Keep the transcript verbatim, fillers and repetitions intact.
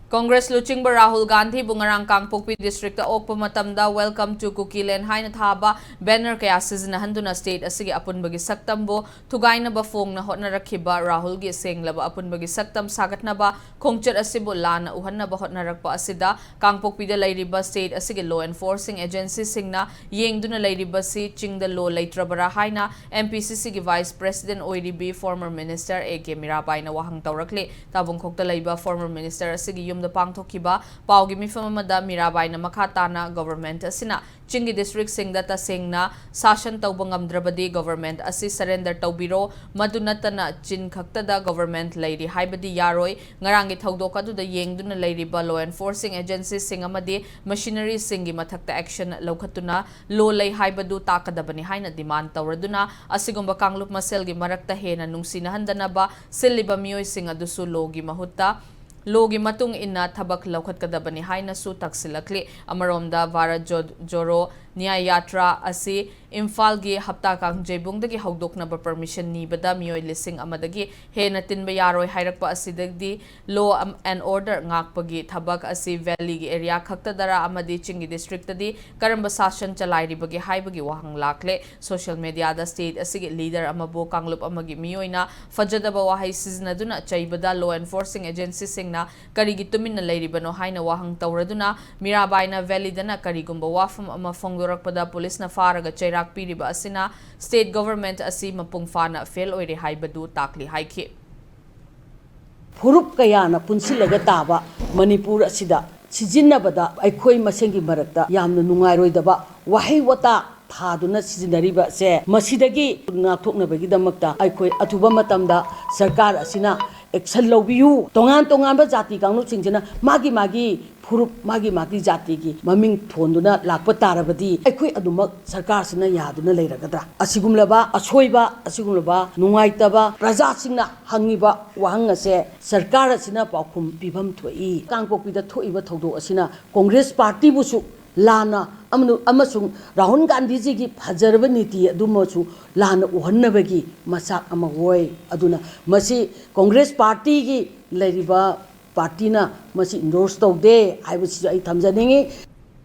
ꯀꯣꯡꯒ꯭ꯔꯦꯁ ꯂꯨꯆꯤꯡꯕ ꯔꯥꯍꯨꯜ ꯒꯥꯟꯙꯤꯕꯨ ꯉꯔꯥꯡ ꯀꯥꯡꯄꯣꯛꯄꯤ ꯗꯤꯁꯇ꯭ꯔꯤꯛꯇ ꯑꯣꯛꯄ ꯃꯇꯝꯗ Welcome to Kukiland ꯍꯥꯏꯅ ꯊꯥꯕ ꯕꯦꯅꯔ ꯀꯌꯥ ꯁꯤꯖꯤꯟꯅꯍꯟꯗꯨꯅ ꯁ꯭ꯇꯦꯠ ꯑꯁꯤꯒꯤ ꯑꯄꯨꯟꯕꯒꯤ ꯁꯛꯇꯝꯕꯨ ꯊꯨꯒꯥꯏꯅꯕ ꯐꯣꯡꯅ ꯍꯣꯠꯅꯔꯛꯈꯤꯕ ꯔꯥꯍꯨꯜꯒꯤ ꯁꯦꯡꯂꯕ ꯑꯄꯨꯟꯕꯒꯤ ꯁꯛꯇꯝ ꯁꯥꯒꯠꯅꯕ ꯈꯣꯡꯆꯠ ꯑꯁꯤꯕꯨ ꯂꯥꯟꯅ ꯎꯍꯟꯅꯕ ꯍꯣꯠꯅꯔꯛꯄ ꯑꯁꯤꯗ ꯀꯥꯡꯄꯣꯛꯄꯤꯗ ꯂꯩꯔꯤꯕ ꯁ꯭ꯇꯦꯠ ꯑꯁꯤꯒꯤ law enforcing agencyꯁꯤꯡꯅ ꯌꯦꯡꯗꯨꯅ ꯂꯩꯔꯤꯕꯁꯤ ꯆꯤꯡꯗ law ꯂꯩꯇ꯭ꯔꯕꯔꯥ ꯍꯥꯏꯅ M P C Cꯒꯤ vice president ꯑꯣꯏꯔꯤꯕꯤ former minister A K ꯃꯤꯔꯥꯕꯥꯏꯅ ꯋꯥꯍꯪ ꯇꯧꯔꯛꯂꯤ꯫ ꯇꯥꯕꯨꯡꯈꯣꯛꯇ ꯂꯩꯕ former minister ꯑꯁꯤꯒꯤ ꯌꯨꯝꯗ ꯄꯥꯡꯊꯣꯛꯈꯤꯕ ꯄꯥꯎꯒꯤ ꯃꯤꯐꯝ ꯑꯃꯗ ꯃꯤꯔꯥꯕꯥꯏꯅ ꯃꯈꯥ ꯇꯥꯅ government ꯑꯁꯤꯅ ꯆꯤꯡꯒꯤ districtꯁꯤꯡꯗ ꯇꯁꯦꯡꯅ ꯁꯥꯁꯟ ꯇꯧꯕ ꯉꯝꯗ꯭ꯔꯕꯗꯤ government ꯑꯁꯤ surrender ꯇꯧꯕꯤꯔꯣ, ꯃꯗꯨ ꯅꯠꯇꯅ ꯆꯤꯟ ꯈꯛꯇꯗ government ꯂꯩꯔꯤ ꯍꯥꯏꯕꯗꯤ ꯌꯥꯔꯣꯏ꯫ ꯉꯔꯥꯡꯒꯤ ꯊꯧꯗꯣꯛ ꯑꯗꯨꯗ ꯌꯦꯡꯗꯨꯅ ꯂꯩꯔꯤꯕ law enforcing agencyꯁꯤꯡ ꯑꯃꯗꯤ machineryꯁꯤꯡꯒꯤ ꯃꯊꯛꯇ action ꯂꯧꯈꯠꯇꯨꯅ law ꯂꯩ ꯍꯥꯏꯕꯗꯨ ꯇꯥꯛꯀꯗꯕꯅꯤ ꯍꯥꯏꯅ demand ꯇꯧꯔꯗꯨꯅ ꯑꯁꯤꯒꯨꯝꯕ ꯀꯥꯡꯂꯨꯞ ꯃꯁꯦꯜꯒꯤ ꯃꯔꯛꯇ ꯍꯦꯟꯅ ꯅꯨꯡꯁꯤꯅꯍꯟꯗꯅꯕ ꯁꯤꯜꯂꯤꯕ ꯃꯤꯑꯣꯏꯁꯤꯡ ꯑꯗꯨꯁꯨ lawꯒꯤ ꯃꯍꯨꯠꯇ lawꯒꯤ ꯃꯇꯨꯡ ꯏꯟꯅ ꯊꯕꯛ ꯂꯧꯈꯠꯀꯗꯕꯅꯤ ꯍꯥꯏꯅꯁꯨ ꯇꯛꯁꯤꯜꯂꯛꯂꯤ꯫ ꯑꯃꯔꯣꯝꯗ ꯚꯥꯔꯠ ꯖꯣ-, ꯖꯣꯔꯣ ꯅ꯭ꯌꯥꯌ ꯌꯥꯇ꯭ꯔꯥ ꯑꯁꯤ ꯏꯝꯐꯥꯜꯒꯤ ꯍꯞꯇꯥ ꯀꯥꯡꯖꯩꯕꯨꯡꯗꯒꯤ ꯍꯧꯗꯣꯛꯅꯕ permission ꯅꯤꯕꯗ ꯃꯤꯑꯣꯏ ꯂꯤꯁꯤꯡ ꯑꯃꯗꯒꯤ ꯍꯦꯟꯅ ꯇꯤꯟꯕ ꯌꯥꯔꯣꯏ ꯍꯥꯏꯔꯛꯄ ꯑꯁꯤꯗꯒꯤ law and order ꯉꯥꯛꯄꯒꯤ ꯊꯕꯛ ꯑꯁꯤ valleyꯒꯤ area ꯈꯛꯇꯗꯔ ꯑꯃꯗꯤ ꯆꯤꯡꯒꯤ districtꯇꯗꯤ ꯀꯔꯝꯕ ꯁꯥꯁꯟ ꯆꯂꯥꯏꯔꯤꯕꯒꯦ ꯍꯥꯏꯕꯒꯤ ꯋꯥꯍꯪ ꯂꯥꯛꯂꯦ꯫ Social mediaꯗ state ꯑꯁꯤꯒꯤ leader ꯑꯃꯕꯨ ꯀꯥꯡꯂꯨꯞ ꯑꯃꯒꯤ ꯃꯤꯑꯣꯏꯅ ꯐꯖꯗꯕ ꯋꯥꯍꯩ ꯁꯤꯖꯤꯟꯅꯗꯨꯅ ꯆꯩꯕꯗ law enforcing agencyꯁꯤꯡꯅ ꯀꯔꯤꯒꯤ ꯇꯨꯃꯤꯟꯅ ꯂꯩꯔꯤꯕꯅꯣ ꯍꯥꯏꯅ ꯋꯥꯍꯪ ꯇꯧꯔꯗꯨꯅ ꯃꯤꯔꯥꯕꯥꯏꯅ valleyꯗꯅ ꯀꯔꯤꯒꯨꯝꯕ ꯋꯥꯐꯝ ꯑꯃ ꯐꯣꯡꯗꯣꯔꯛꯄꯗ ꯄꯨꯂꯤꯁꯅ ꯐꯥꯔꯒ ꯆꯩꯔꯥꯛ ꯄꯤꯔꯤꯕ ꯑꯁꯤꯅ state government ꯑꯁꯤ ꯃꯄꯨꯡ ꯐꯥꯅ fail ꯑꯣꯏꯔꯦ ꯍꯥꯏꯕꯗꯨ ꯇꯥꯛꯂꯤ ꯍꯥꯏꯈꯤ꯫ ꯐꯨꯔꯨꯞ ꯀꯌꯥꯅ ꯄꯨꯟꯁꯤꯜꯂꯒ ꯇꯥꯕ ꯃꯅꯤꯄꯨꯔ ꯑꯁꯤꯗ ꯁꯤꯖꯤꯟꯅꯕꯗ ꯑꯩꯈꯣꯏ ꯃꯁꯦꯟꯒꯤ ꯃꯔꯛꯇ ꯌꯥꯝꯅ ꯅꯨꯡꯉꯥꯏꯔꯣꯏꯗꯕ ꯋꯥꯍꯩ ꯋꯥꯇꯥ ꯊꯥꯗꯨꯅ ꯁꯤꯖꯤꯟꯅꯔꯤꯕ ꯑꯁꯦ, ꯃꯁꯤꯗꯒꯤ ꯉꯥꯛꯊꯣꯛꯅꯕꯒꯤꯗꯃꯛꯇ ꯑꯩꯈꯣꯏ ꯑꯊꯨꯕ ꯃꯇꯝꯗ ꯁꯔꯀꯥꯔ ꯑꯁꯤꯅ action ꯂꯧꯕꯤꯌꯨ꯫ ꯇꯣꯉꯥꯟ ꯇꯣꯉꯥꯟꯕ ꯖꯥꯇꯤ ꯀꯥꯡꯂꯨꯞꯁꯤꯡꯁꯤꯅ ꯃꯥꯒꯤ ꯃꯥꯒꯤ ꯐꯨꯔꯨꯞ, ꯃꯥꯒꯤ ꯃꯥꯒꯤ ꯖꯥꯇꯤꯒꯤ ꯃꯃꯤꯡ ꯊꯣꯟꯗꯨꯅ ꯂꯥꯛꯄ ꯇꯥꯔꯕꯗꯤ ꯑꯩꯈꯣꯏ ꯑꯗꯨꯃꯛ ꯁꯔꯀꯥꯔꯁꯤꯅ ꯌꯥꯗꯨꯅ ꯂꯩꯔꯒꯗ꯭ꯔꯥ? ꯑꯁꯤꯒꯨꯝꯂꯕ ꯑꯁꯣꯏꯕ, ꯑꯁꯤꯒꯨꯝꯂꯕ ꯅꯨꯡꯉꯥꯏꯇꯕ ꯄ꯭ꯔꯖꯥꯁꯤꯡꯅ ꯍꯪꯉꯤꯕ ꯋꯥꯍꯪ ꯑꯁꯦ ꯁꯔꯀꯥꯔ ꯑꯁꯤꯅ ꯄꯥꯎꯈꯨꯝ ꯄꯤꯐꯝ ꯊꯣꯛꯏ꯫ ꯀꯥꯡꯄꯣꯛꯄꯤꯗ ꯊꯣꯛꯏꯕ ꯊꯧꯗꯣꯛ ꯑꯁꯤꯅ ꯀꯣꯡꯒ꯭ꯔꯦꯁ ꯄꯥꯔꯇꯤꯕꯨꯁꯨ ꯂꯥꯟꯅ ꯑꯃ-, ꯑꯃꯁꯨꯡ ꯔꯥꯍꯨꯜ ꯒꯥꯟꯙꯤꯖꯤꯒꯤ ꯐꯖꯔꯕ ꯅꯤꯇꯤ ꯑꯗꯨꯃꯁꯨ ꯂꯥꯟꯅ ꯎꯍꯟꯅꯕꯒꯤ ꯃꯆꯥꯛ ꯑꯃ ꯑꯣꯏ꯫ ꯑꯗꯨꯅ ꯃꯁꯤ ꯀꯣꯡꯒ꯭ꯔꯦꯁ ꯄꯥꯔꯇꯤꯒꯤ ꯂꯩꯔꯤꯕ ꯄꯥꯔꯇꯤꯅ ꯃꯁꯤ ꯏꯟꯗꯣꯔꯁ ꯇꯧꯗꯦ ꯍꯥꯏꯕꯁꯤꯁꯨ ꯑꯩ ꯊꯝꯖꯅꯤꯡꯉꯤ꯫